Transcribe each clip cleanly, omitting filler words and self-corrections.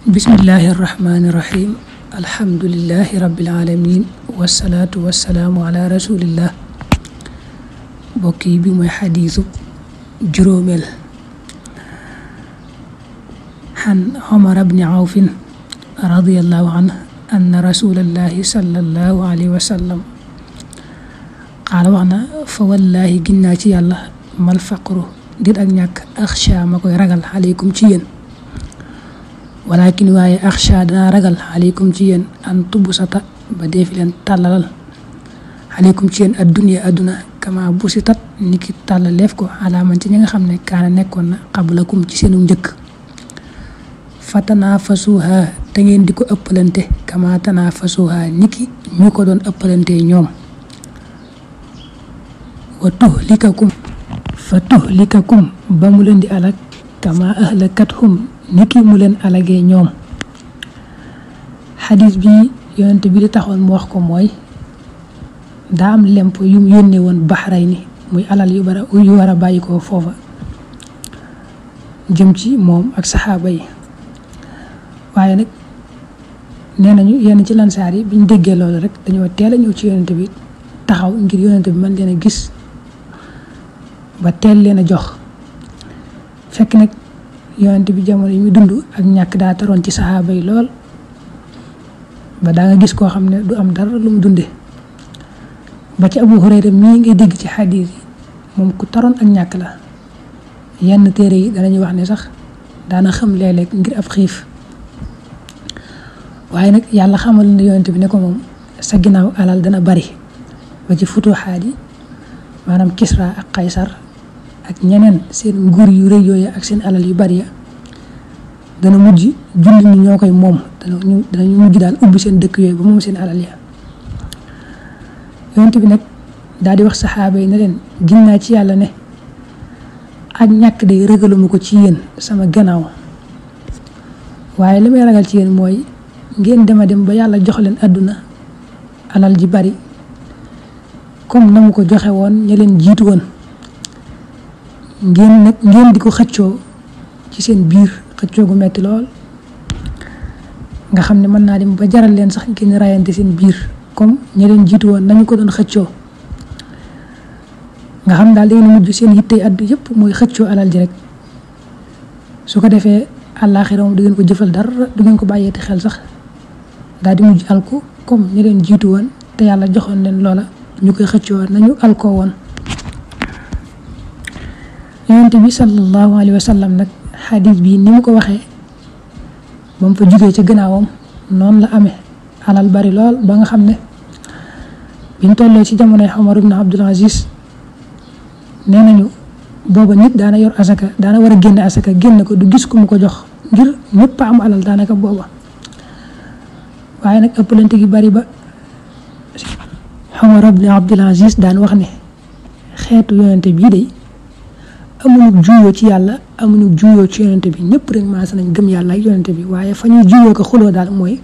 Bismillahirrahmanirrahim. Alhamdulillahi rabbil alamin. Wassalatu wassalamu ala rasulillah. Bokki bi mooy xadiisu juróomeel. Xan Omar bni Awfin radiyallahu anhu anna rasulallahi sallallahu alayhi wa sallam qaala wax na fa wallahi ginnaa ci yàlla mal faqru dit ak ñàkk axsha ma koy ragal aleykum ci yéen walakin waaye axsha dana ragal aleykum ci yéen an tubusata ba deefi leen tàllalal aleykum ci yéen adduniya adduna kama busitat niki tàllaleef ko alaaman ci ñi nga xam ne kaana nekkoon na qablakum ci seenu njëkk fa tanaafasuha te ngeen di ko ëppalante kama tanaafasuha niki ñu ko doon ëppalante ñoom wa tuhlikakum ba mu leen di alag kama ahlakathum niki mu leen alagee ñoom. xadis bi yonent bi di taxoon mu wax ko mooy daa am lemp yu mu yónnee woon Baxrayni muy alal yu war a bàyyi ko foofa jëm ci moom ak saxaaba yi waaye nag nee nañu yenn ci lansaar yi biñ déggee loolu rek dañoo teel a ñëw ci yonent bi taxaw ngir yonent bi mën leen a gis ba teel leen a jox fekk nag yonent bi jamono yi muy dund ak ñàkk daa taroon ci saxaaba yi lool ba daa nga gis koo xam ne du am dara lu mu dunde ba ci Abu Hurayra mii ngay dégg ci xadiis yi moom ku taroon ak ñàkk la yenn téere yi danañuy wax ne sax daana xam léeg-léeg ngir ab xiif waaye nag yàlla xamal ne yonent bi ne ko moom sa ginnaaw alal dana bari ba ci futuxaat yi maanaam Kisra ak Qaysar ak ñeneen seen nguur yu rëy yooyu ak seen alal yu bari ya dana mujj jullit ñi ñoo koy moom danañu mujj daal ubbi seen dëkk yooyu ba moom seen alal ya yonent bi nag daal di wax saxaaba yi ne leen ginnaa ci yàlla ne ak ñàkk day ragaluma ko ci yéen sama gannaaw waaye li may ragal ci yéen mooy ngeen dem ba yàlla jox leen àdduna alal ji bari comme na mu ko joxe woon ña leen jiitu woon ngeen di ko xëccoo ci seen biir xëccoo gu metti lool nga xam ne mën naa dem ba jaral leen sax ngeen rayante seen biir comme ña leen jiitu woon nañu ko doon xëccoo nga xam daal dangeen mujj seen yittey addu yëpp mooy xëccoo alal ji rek su ko defee àllaaxira moom du ngeen ko jëfal dara du ngeen ko bàyyeeti xel sax daal di mujj alku comme ña leen jiitu woon te yàlla joxoon leen loola ñu koy xëccoo nañu alkoo woon. yonent bi sallallahu alayhi wa sallam nag xadis bi ni mu ko waxee ba mu fa jugee ca gannaawam noonu la amee alal bari lool ba nga xam ne biñ tollee ci jamonoy Omar ibn Abdul Aziz nee nañu booba nit daana yor asaka daana war a génne asaka génne ko du gis ku mu ko jox ngir ñëpp am alal daanaka booba waaye nag ëppalante gi bari ba Omar ibn Abdul Aziz daan wax ne xeetu yonent bii de amuñu juyoo ci yàlla amuñu juyoo ci yonent bi ñëpp rek maasa nañ gëm yàlla ak yonent bi waaye fa ñuy juyoo ko xuloo daal mooy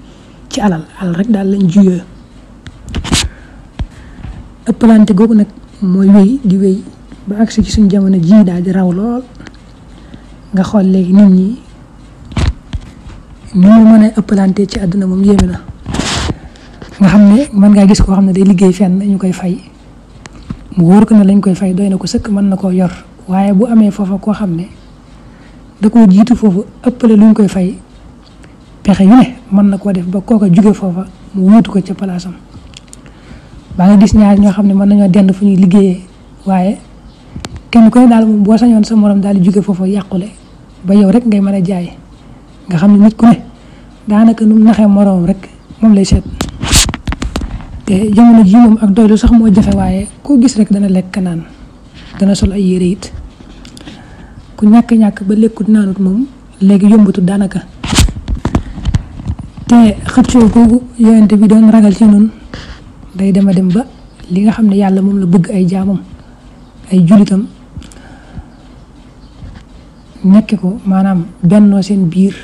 ci alal rek daal lañ juyoo. ëppalante googu nag mooy wéy di wéy ba agsi ci suñ jamono ji daal di raw lool nga xool léegi nit ñi ni mu mën a ëppalante ci àdduna moom yéeme na nga xam ne mën ngaa gis koo xam ne day liggéey fenn ñu koy fay mu wóor ko ne lañ koy fay doy na ko sëkk mën na koo yor waaye bu amee foofa koo xam ne da koo jiitu foofu ëppale luñ koy fay pexe yu ne mën na koo def ba kooka jóge foofa mu wuutu ko ca palaasam ba nga gis ñaar ñoo xam ne mën nañoo dend fu ñuy liggéeyee waaye kenn ku ne daal moom boo sañoon sa morom daal di jóge foofa yàqule ba yow rek ngay mën a jaay nga xam ne nit ku ne daanaka nu mu naxee moroom rek moom lay seet te jamono ji moom ak doylu sax moo jafe waaye koo gis rek dana lekk naan dana sol ay yére it ku ñàkk ba lekkut naanut moom léegi yombatul daanaka te xëccoo googu yonent bi doon ragal ci noonu day dem ba li nga xam ne yàlla moom la bëgg ay jaamam ay julitam nekk ko maanaam bennoo seen biir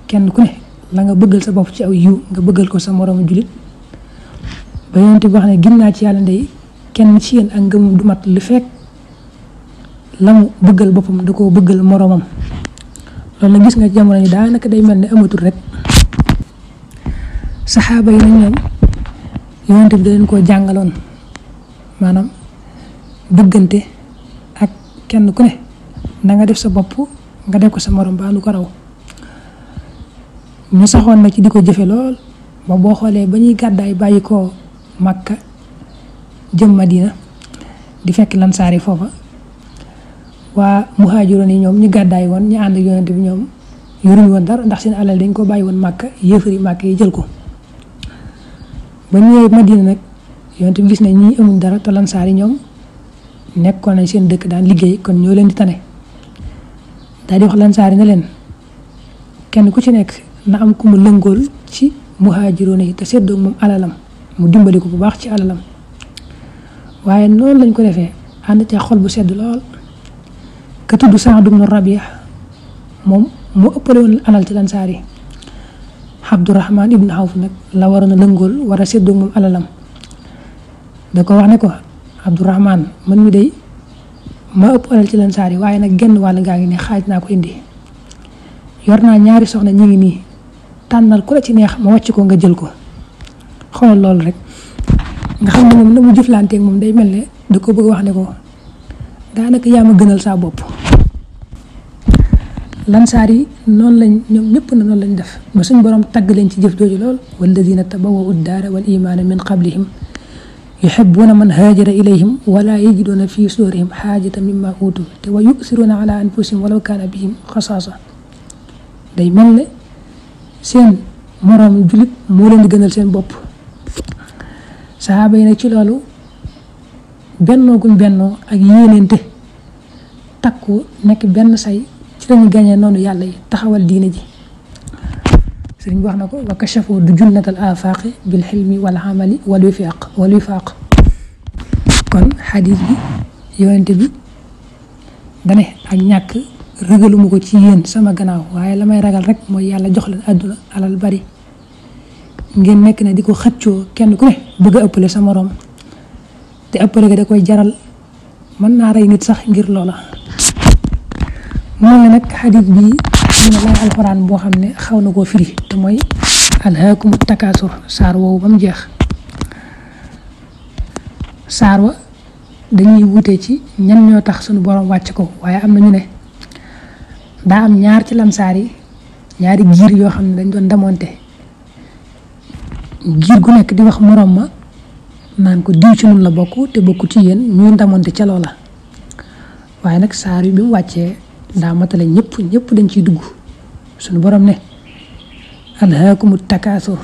kenn ku ne la nga bëggal sa bopp ci aw yiw nga bëggal ko sa moroomu julit ba yonent bi wax ne ginnaa ci yàlla ndey kenn ci yéen ak ngëmum du mat lu fekk la mu bëggal boppam da koo bëggal moroomam loolu nag gis nga jamono yi daanaka day mel ne amatul rek saxaaba yi nag ñoom yonent bi da leen koo jàngaloon maanaam bëggante ak kenn ku ne na nga def sa bopp nga def ko sa morom ba lu ko raw ñu saxoon na ci di ko jëfe lool ba boo xoolee ba ñuy gàddaay bàyyi ko Makka jëm Madina di fekk lansaar yi foofa waa muhaajiroon yi ñoom ñu gàddaay woon ñu ànd ak yonent bi ñoom yoruñu woon dara ndax seen alal dañ ko bàyyi woon Makka yéefari Makka yi jël ko ba ñëwee Madina nag yonent bi gis ne ñii amuñ dara te lansaar yi ñoom nekkoon nañ seen dëkk daan liggéey kon ñoo leen di tane daal di wax lansaar yi ne leen kenn ku ci nekk na am ku mu lëngool ci muhaajiroon yi te séddoo moom alalam mu dimbali ko bu baax ci alalam waaye noonu lañ ko defee ànd ca xol bu sedd lool ka tudd Saad ibn Rabi'a moom mu ëppale woon alal ci lansaar yi Abdurahman ibn Awf nag la waroon a lëngool war a séddoo moom alalam da ko wax ne ko Abdurahman man mi day ma ëpp alal ci lansaar yi waaye nag genn wàll gaa ngi ne xaaj naa ko indi yor naa ñaari soxna ñi ngi nii tànnal ku la ci neex ma wàcc ko nga jël ko xool loolu rek nga xam ne moom na mu jëflanteeg moom day mel ne da ko bëgg wax ne ko daanaka yaa ma gënal saa bopp lansaar yi noonu lañ ñoom ñëpp na noonu lañ def ba suñ borom tagg leen ci jëf jooju lool walladina tabawwa'u ad-daara wal imaana min qablihim yuhibbuuna man haajara ilayhim wala yajiduuna fi sudurihim haajatan mimma uutu te wa yu'thiruuna ala anfusihim walaw kaana bihim xasaasa day mel ne seen moroom jullit moo leen di gënal seen bopp saxaaba yi nag ci loolu bennoo guñ bennoo ak yéeneente takku nekk benn say ci lañu gañee noonu yàlla yi taxawal diine ji sëriñ bi wax na ko wa kashafu du junnatal afaaqi bil xilmi wal amali wal wifaaq kon xadiis bi yonente bi dane ak ñàkk ragaluma ko ci yéen sama gannaaw waaye la may ragal rek mooy yàlla jox leen àdduna alal bari ngeen nekk ne di ko xëccoo kenn ku ne bëgg a ëppale sa moroom te ëppale ga da koy jaral mën naa rey nit sax ngir loola moom la nag xadiis bi ñu ne lay alxuraan boo xam ne xaw na koo firi te mooy alhaakumu takaasur saar woowu ba mu jeex saar wa dañuy wute ci ñan ñoo tax suñu borom wàcc ko waaye am na ñu ne daa am ñaar ci lansaar yi ñaari giir yoo xam ne dañ doon damonte giir gu nekk di wax moroom ma naan ko diw ci nun la bokk te bokku ci yéen ñuy damonte ca loola waaye nag saar yi bi mu wàccee daa matale ñëpp dañ ciy dugg suñu borom ne alhaakumu takaasur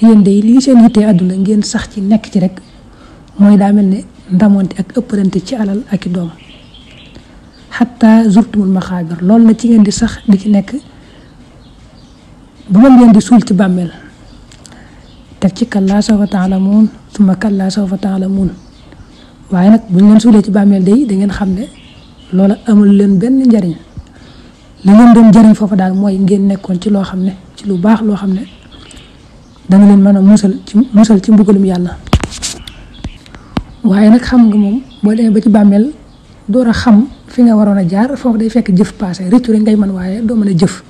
yéen day lii seen yittee àdduna ngeen sax ci nekk ci rek mooy daa mel ne ndamonte ak ëppalante ci alal ak i doom xatta zurtumul maxaabir loolu na ci ngeen di sax di ci nekk ba ma ngeen di suul ci bàmmeel teg ci kallaa sawfa taalamuun summa kallaa sawfa taalamuun waaye nag bu ñu leen suulee ci bàmmeel day da ngeen xam ne loola amul leen benn njariñ li leen doon jariñ foofu daal mooy ngeen nekkoon ci loo xam ne ci lu baax loo xam ne danga leen mën a musal ci mbugalum yàlla waaye nag xam nga moom boo demee ba ci bàmmeel door a xam fi nga waroon a jaar foofu day fekk jëf passé rëccu rek ngay mën waaye doo mën a jëf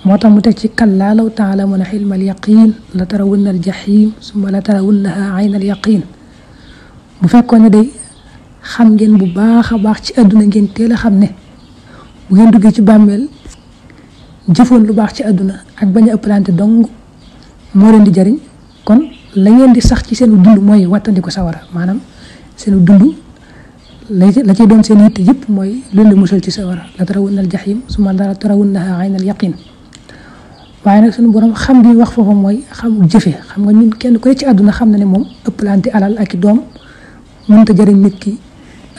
moo tax mu teg ci kallaa law taalamuuna xilmal yaqiin la tarawunna al jaxiim summa la tarawunnaha ayna al yaqiin bu fekkoon ne day xam ngeen bu baax a baax ci àdduna ngeen teel a xam ne bu ngeen duggee ci bàmmeel jëfoon lu baax ci àdduna ak bañ a ëppalante dong moo leen di jariñ kon la ngeen di sax ci seenu dund mooy wattandiku sawara maanaam seenu dund la ci doon seen yitte yëpp mooy lu leen musal ci sawara la tarawunna al jaxiim summa la tarawunnaha ayna al yaqiin waaye nag suñu borom xam bi wax foofu mooy xamul jëfe xam nga ñun kenn ku ne ci àdduna xam na ne moom ëppalante alal ak i doom mënut a jëriñ nit ki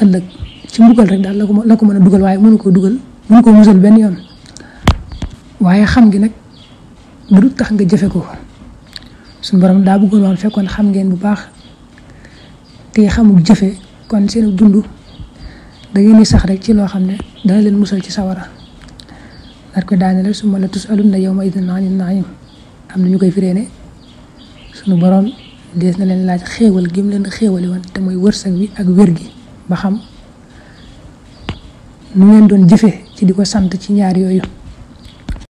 ëllëg ci mbugal rek daal la ko mën a dugal waaye mënu ko musal benn yoon waaye xam gi nag du tax nga jëfe ko suñu borom daa bëggoon wax fekkoon xam ngeen bu baax te xamul jëfe kon seen dund da ngeen di sax rek ci loo xam ne dana leen musal ci sawara daal koy daane la summa la tusalunna yawma idin anin naim am na ñu koy firee ne suñu borom dees na leen laaj xéewal gi mu leen xéewali woon te mooy wërsëg bi ak wér gi ba xam nu ngeen doon jëfe ci di ko sant ci ñaar yooyu